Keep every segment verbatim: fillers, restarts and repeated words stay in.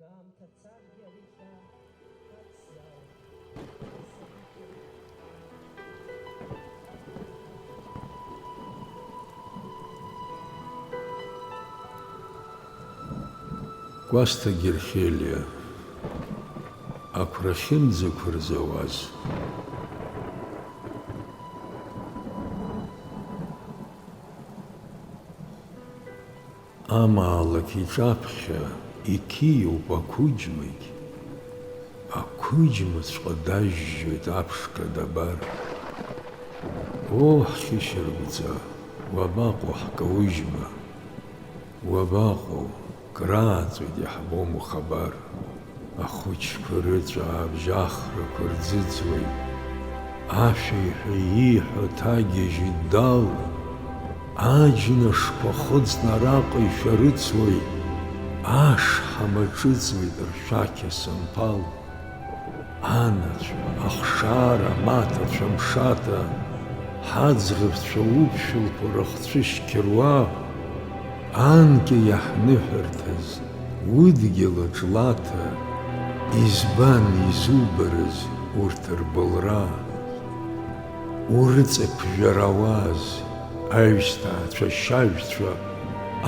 Аамҭа царгьы ари хьаа ҳацзаауеит. Кәасҭа Герхелиа, ақәра ахьымӡақәа рзауаз. Амаалықь иҿаԥхьа иқьиоуп ақәыџьмагь, ақәыџьмаҵәҟьа дажьжьоит аԥшқа дабар. О, ҳхьышьаргәӡа, уабаҟоу ҳкаужьма? Уабаҟоу, крааҵуеит иаҳбом ухабар. Ахәыҷқәа рыҵәаабжь ахрақәа рӡыӡуеит, ашәеиҳәа ииҳәо ҭагьежьит дал, аџьнышқәа хыҵны араҟа ишәарыцоит, ашҳам аҿыҵуеит ршәақь асамԥал. Анацәа, ахшара, амаҭацәа, мшаҭа, ҳаӡӷабцәа уԥшәылқәа рыхцәышьқьыруа, анкьа иаҳныҳәарҭаз, удгьыл аҿ Лаҭа, избан изубарыз урҭ рбылра? Урыҵаԥжәарауаз, аҩсҭаацәа шьажәцәа,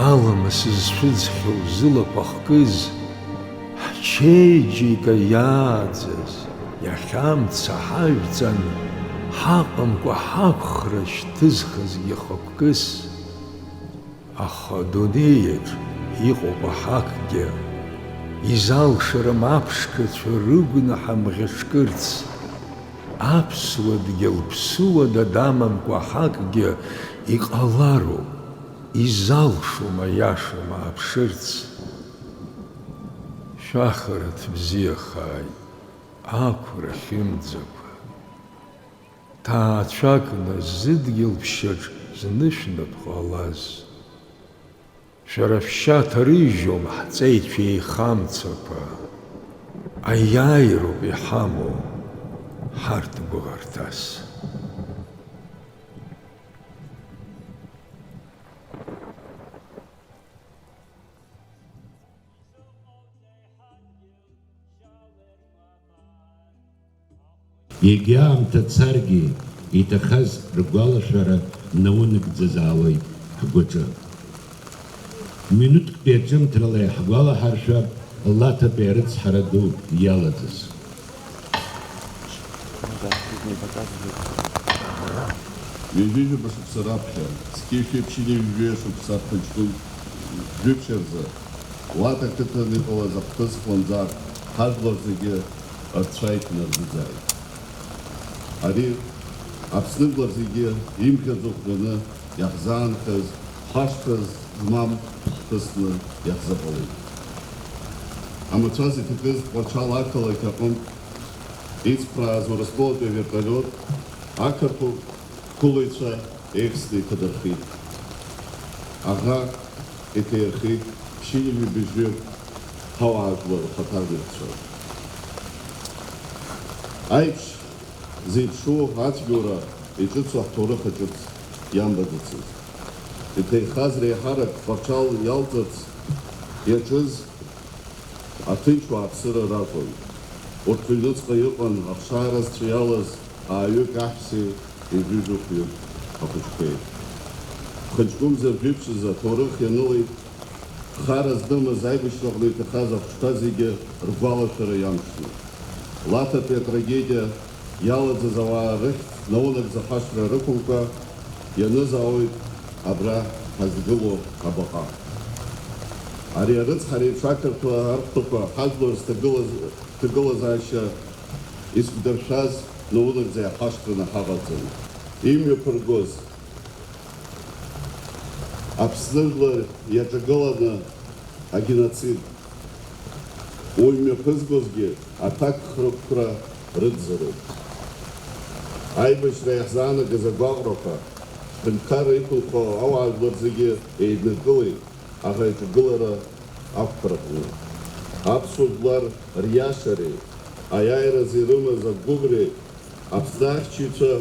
аламыс зцәыӡхьоу зылақәа хкыз, ҳчеиџьика иааӡаз, иахьа амца ҳажәҵан, ҳаҟамкәа ҳақәхра шьҭызхызгьы хықәкыс. Аха адунеиаҿ иҟоуп аҳақгьы, изалшарым аԥшқацәа рыгәнаҳа мӷьыҽкырц. Аԥсуа дгьыл ԥсуада дамамкәа ҳакгьы иҟалароуп, изалшом аиаша мааԥшырц. Шәахарҭ бзиахааит, ақәра хьымӡақәа. Ҭаацәакны зыдгьыл ԥшьаҿ зны шәнап ҟалаз. Шәара шәшьа ҭарыжьуам ҳҵеицәа еихамцақәа, аиааироуп иҳамоу ҳарҭ гәыӷырҭас. Егьа аамҭа царгьы, иҭахаз ргәалашәара наунагӡазаауеит ҳгәаҿы. Минуҭктәи аҿымҭрала иаҳгәалаҳаршәап Лаҭатәи арыцҳара ду иалаӡаз. Ҩажәижәаба шықәса раԥхьа, зқьи жәшәи ԥшьынҩажәи жәаҩа шықәса аԥхынҷкәын жәиԥшь рзы, Лаҭа ақыҭан иҟалаз ахҭыс хлымӡаах ҳажәлар зегьы рцәа иҭнарӡыӡааит. Ари Аԥсны жәлар зегьы имӷьаӡо хәданы иаҳзаанхаз, хашҭра змам хҭысны иаҳзыҟалеит. Амацәаз иҭакыз Тҟәарчал ақалақь аҟынтә иҵԥрааз Урыстәылатәи авертолиот ақырҭуа қәылаҩцәа еихсны иҭадырхит. Аӷа иҭаирхеит ԥшьынҩажәи быжьҩык ҳауаажәлар рхаҭарнакцәа. Аиԥш зеиԥшу ацәгьоура иҿыцу ҳҭоурых аҿыц иамбаӡацызт. Иҭаирхаз реиҳарак Тҟәарчал иалҵырц иаҿыз аҭынч уааԥсыра ракәын. Урҭ рыҩныҵҟа иҟан ахшара зцәа иалаз ааҩык аҳәсеи ҩажәи жәохәҩык ахәыҷқәеи. Хынҷкәымзар жәиԥшьыз аҭоурых ианылеит, хара знымыз аибашьраҟны иҭахаз ахәыҷқәа зегьы ргәалашәара иамшны. Лаҭатәи атрагедиа иалаӡыз ауаа рыхьӡ наунагӡа хашҭра рықәымкәа, ианызаауеит абра ҳазгылоу абаҟа. Ари арыцҳара еиԥш ақырҭуа архәҭақәа ҳажәлар зҭагылаз, ҭагылазаашьа изқәдыршәаз наунагӡа иаҳашьҭраны ҳаҟаӡам. Имҩаԥыргоз Аԥсны жәлар иаҿагыланы агеноцид, уи мҩаԥызгозгьы аҭакхрақәра рыӡӡароуп. Аибашьра иаҳзаанагаз агәаҟрақәа, ҳҳәынҭқарра иқәынхо ауаажәлар зегьы еиднакылеит аӷа иҿагылара ақәԥараҟны. Аԥсуа жәлар риашареи аиааиразы ирымаз агәыӷреи Аԥсны ахьчаҩцәа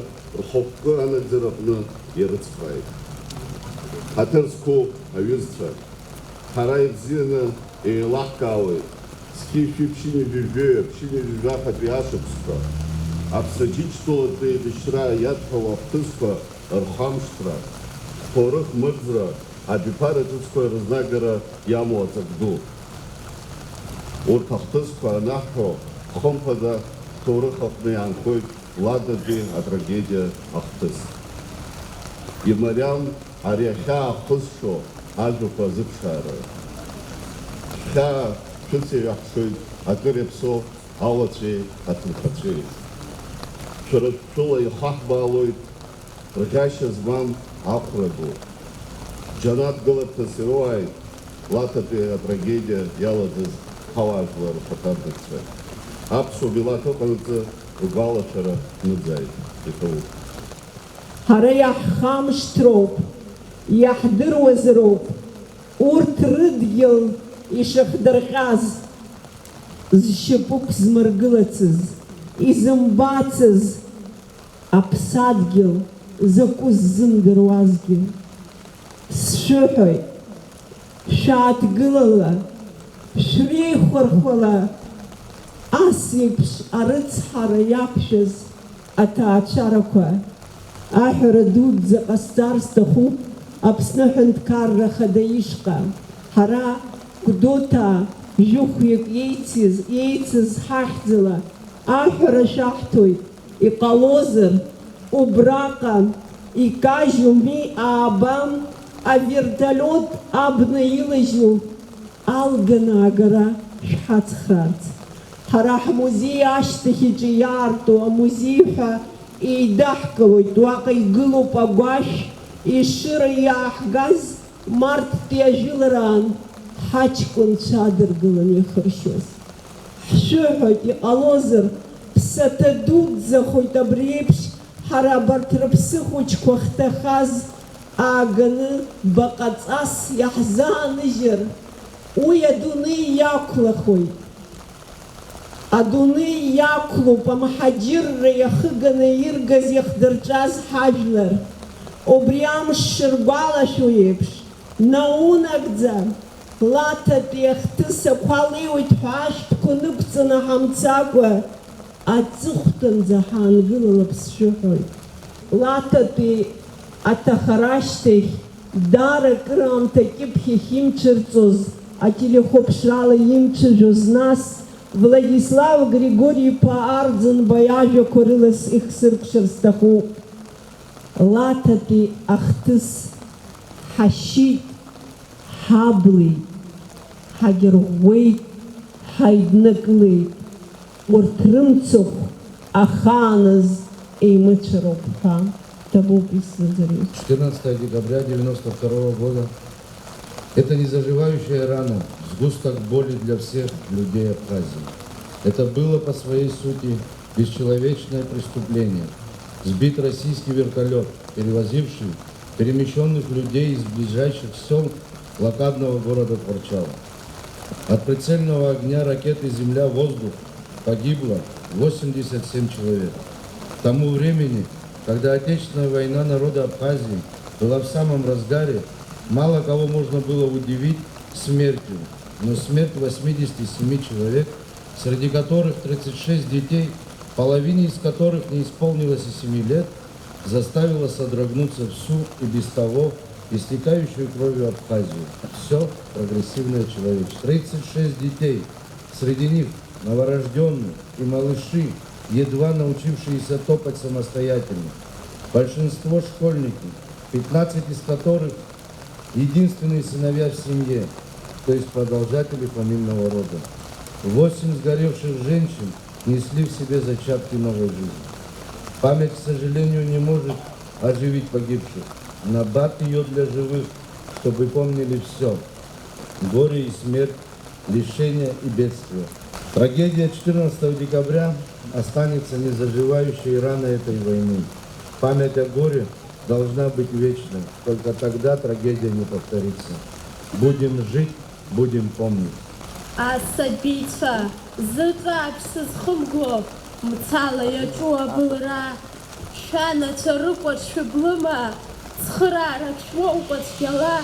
рхықәкы анагӡараҟны ирыцхрааит. Ҳаҭыр зқәу аҩызцәа, ҳара ибзианы еилаҳкаауеит, Зқьи жәшәи ԥшьынҩажәи жәаҩа, ԥшьынҩажәи жәахатәи ашықәсқәа, Аԥсны Аџьынџьтәылатәи еибашьра иадҳәалоу ахҭысқәа рхамышҭра, ҳҭоурых мырӡра, абиԥара ҿыцқәа рызнагара иамоу аҵак ду. Урҭ ахҭысқәа анаҳҳәо, хымԥада, ҳҭоурых аҟны иаанхоит Лататәи атрагедиа ахҭыс. Имариам ари ахьаа ҳхызшо ажәақәа азыԥшаара. Ҳхьаа шәыцеиҩаҳшоит акыр иаԥсоу ауацәеи аҭынхацәеи. Шәара шәтәыла ихаҳбаалоит рӷьашьа змам ахәра ду. Џьанаҭ гыларҭас ироуааит Лаҭатәи атрагедиа иалаӡыз ҳауаажәлар рхаҭарнакцәа. Аԥсуа милаҭ ыҟанаҵы ргәалашәара ныӡааит, иҳәоуп. Ҳара иаҳхамышҭроуп, иаҳдыруазароуп урҭ рыдгьыл ишыхдырҟьаз, зшьапы ықәзмыргылацыз, изымбацыз, аԥсадгьыл закәу ззымдыруазгьы. Сшәыҳәоит, шәааҭгылала, шәреихәархәала, ас еиԥш арыцҳара иақәшәаз аҭаацәарақәа. Аҳәара дуӡӡа ҟасҵар сҭахуп Аԥсны Аҳәынҭқарра Ахада ишҟа. Ҳара Гәдоуҭаа жәохәҩык еицыз, еицыз ҳахьӡала аҳәара шәаҳҭоит, иҟалозар, убраҟа икажьу ми ааба, авертолиот абна илажьу алганаагара шәҳацхраарц. Ҳара ҳмузеи ашьҭахь иҿы иаарту амузеи ҳәа еидаҳкылоит, уаҟа игылоуп агәашә, Ешыра иааҳгаз марттәи ажәылараан ҳаҷкәынцәа адыргыланы ихыршьуаз. Ҳшәыҳәоит, иҟалозар, ԥсаҭа дуӡӡахоит абри еиԥш, ҳара абарҭ рыԥсы хәыҷқәа хҭахаз ааганы баҟа ҵас иаҳзааныжьыр, уи адунеи иақәлахоит. Адунеи иақәлоуп, амҳаџьырра иахыганы иргаз иахдырҵәаз ҳажәлар. Убри амш шыргәалашәо еиԥш, наунагӡа Лаҭатәи ахҭыс ақәа леиуеит ҳәа ашәҭқәа нықәҵаны ҳамцакәа, аҵыхәтәанӡа ҳаангылалап сшәыҳәоит. Лаҭатәи аҭахара ашьҭахь даара акыраамҭа акьыԥхь ахьимҽырҵоз, ателехәаԥшрала имҽыжәоз, нас Владислав Григори-иԥа Арӡынба иажәақәа рыла ихсыркәшар сҭахуп. Лаҭатәи ахҭыс ҳашьит, ҳаблит, ҳагьырӷәӷәеит, ҳаиднакылеит. Урҭ рымцахә ахааназ еимыцәароуп ҳәа ҭабуп исзыӡырҩыз. Четырнадцатое декабря девяносто второго года. Это незаживающая рана, сгусток боли для всех людей Абхазии. Это было по своей сути бесчеловечное преступление. Сбит российский вертолет, перевозивший перемещённых людей из ближайших сёл блокадного города Творчала. От прицельного огня ракеты «Земля-воздух» погибло восемьдесят семь человек. К тому времени, когда Отечественная война народа Абхазии была в самом разгаре, мало кого можно было удивить смертью, но смерть восьмидесяти семи человек, среди которых тридцать шесть детей, половине из которых не исполнилось и семи лет, заставила содрогнуться всю и без того истекающую кровью Абхазию. Всё прогрессивное человечество. Тридцать шесть детей, среди них новорождённые и малыши, едва научившиеся топать самостоятельно. Большинство школьники, пятнадцать из которых единственные сыновья в семье, то есть продолжатели фамильного рода. Восемь сгоревших женщин несли в себе зачатки новой жизни. Память, к сожалению, не может оживить погибших. Набат её для живых, чтобы помнили всё: горе и смерть, лишения и бедствия. Трагедия четырнадцатого декабря останется незаживающей раной этой войны. Память о горе должна быть вечной. Только тогда трагедия не повторится. Будем жить, будем помнить. Асабицәа, зыҵааԥс зхымго, мцала иаҿу абылра, шәанацәа рыкәаҽ шәыблыма, цхыраарак шәмоукәа цәгьала,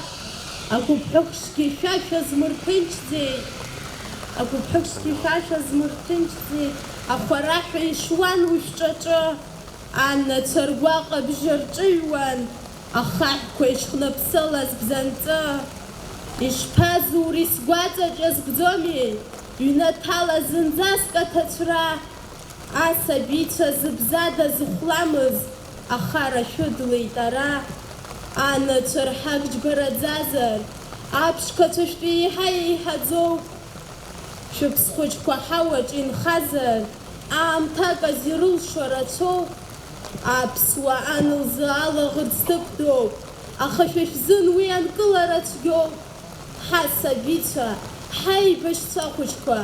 агәыԥҳәыхшгьы шәа шәазмырҭынчӡеит. Агәыԥҳәысгьы шәашәа змырҭынчӡеит, ахәараҳәа ишуан уи шәҿаҿы. Анацәа ргәаҟ абжьы рҿыҩуан, ахаҳәқәа ишхныԥсылаз бзанҵы. Ишԥазури, сгәаҵаҿ иазкӡомеи, ҩнаҭала зынӡаск аҭацәра? Асабицәа зыбзада зыхәламыз ахара шәыдлеит ара. Анацәа рҳақ џьбараӡазар, аԥшқацәа шәтәы еиҳа еиҳаӡоуп. Шәыԥсхәыҷқәа ҳауаҿ инхазар, аамҭак азы ирылшо рацәоуп. Аԥсуа ан лзы алаӷырӡ ҭыԥ доуп, аха шәа шәзын уи анкылара цәгьоуп. Ҳасабицәа, ҳаибашьцәа хәыҷқәа,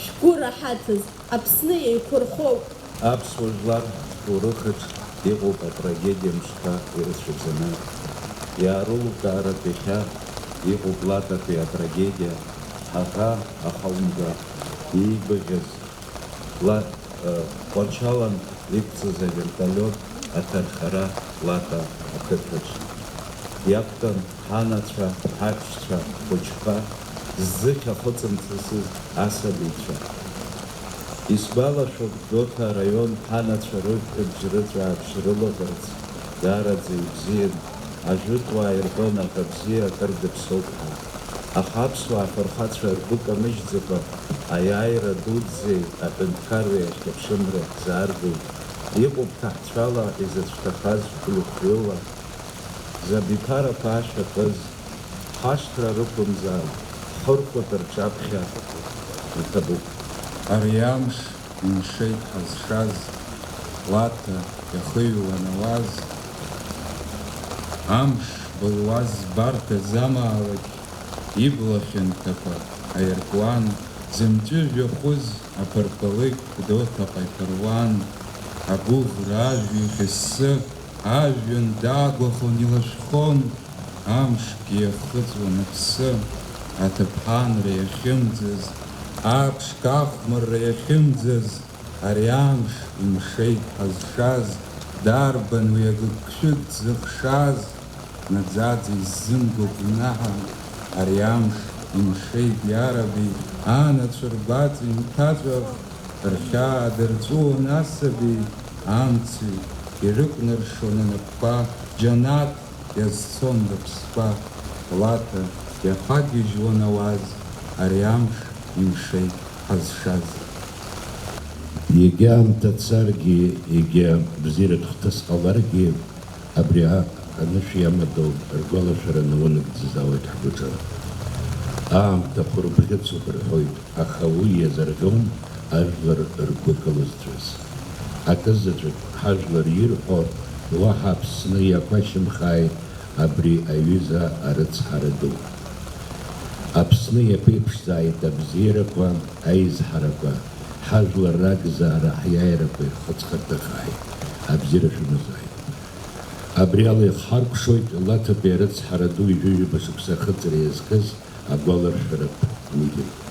шәгәы раҳаҭыз, Аԥсны еиқәырхоуп. Аԥсуа жәлар рҭоурыхаҿ иҟоуп атрагедиа мшқәа ирацәаӡаны. Иаарылукааратә иахьа иҟоуп Лататәи атрагедиа, ҳаӷа ахаумга иеибыӷьыз, Ла-, э, Тҟәарчалан иқәҵаз аверталиот аҭархара Лата ақыҭаҿ. Иақәтәан ҳанацәа, ҳаҳәшьцәа, ҳхәыҷқәа, зӡыхь ахыҵымҵысыз асабицәа. Исгәалашәоит Гәдоуҭа араион ҳанацәа рыжәтәыбжь рыҵәаабжь рылаӷырӡ даараӡа ибзиан, ажәытәуаа ирҳәон аҳәа бзиа акыр дыԥсоуп ҳәа. Аха аԥсуаа афырхацәа ргәы камыжьӡакәа, аиааира дуӡӡеи аҳәынҭқарреи ахьыԥшымра зааргоит. Иҟоуп ҭаҳцәала изыцәҭахаз хәҩы-хәҩыла, забиԥарақәа ашәа кыз, ҳашҭра рықәымзаан, ҳхырхәа рҿаԥхьа иҭабуп. Ари амш имшеит ҳазшаз, Лаҭа иахыҩуан ауаз. Амш былуаз збарҭаз амаалықь ибла хьанҭақәа аиркуан, зымҵәыжәҩа хәыз аԥырпалықь Гәдоуҭаҟа иԥыруан. Агәыӷра ажәҩахь ессы ажәҩан даагәахон, илашәхон. Амшгьы иахыҵуан аԥсы, аҭыԥҳанра иахьымӡаз, аԥшқа ахәмарра иахьымӡаз, ари амш имшеит ҳазшаз, дарбан уи агыгшәыг дзыхшаз, наӡаӡа иззымго гәнаҳа, ари амш имшеит, иараби, анацәа ргәаҵа инҭаҵәах, рхьаа дырҵәуон асаби, амци ирыкәнаршон анапқәа, џьанаҭ иазцон рыԥсқәа, Лаҭа иаԥагьежьуан ауаз, ари амш имшеит ҳазшаз. Егьа аамҭа царгьы, егьа бзиаратә хҭыс ҟаларгьы, абри а-, анышә иамадоу ргәалашәара наунагӡа изаауеит ҳгәаҿы. Аамҭақәа рыбӷьыцуп рҳәоит. Аха уи иазырӷьом ажәлар ргәы кылызцәаз. Акызаҵәык ҳажәлар ирҳәо, уаҳа Аԥсны иақәашьымхааит абри аҩыза арыцҳара ду. Аԥсны иаԥеиԥшзааит абзиарақәа, аизҳарақәа, ҳажәлар ракзаара ҳиааирақәа ирхыҵхырҭахааит. Абзиара шәымазааит. Абри ала ихҳаркәшоит Лаҭатәи арыцҳара ду ҩажәижәаба шықәса ахыҵра иазкыз агәаларшәаратә митинг.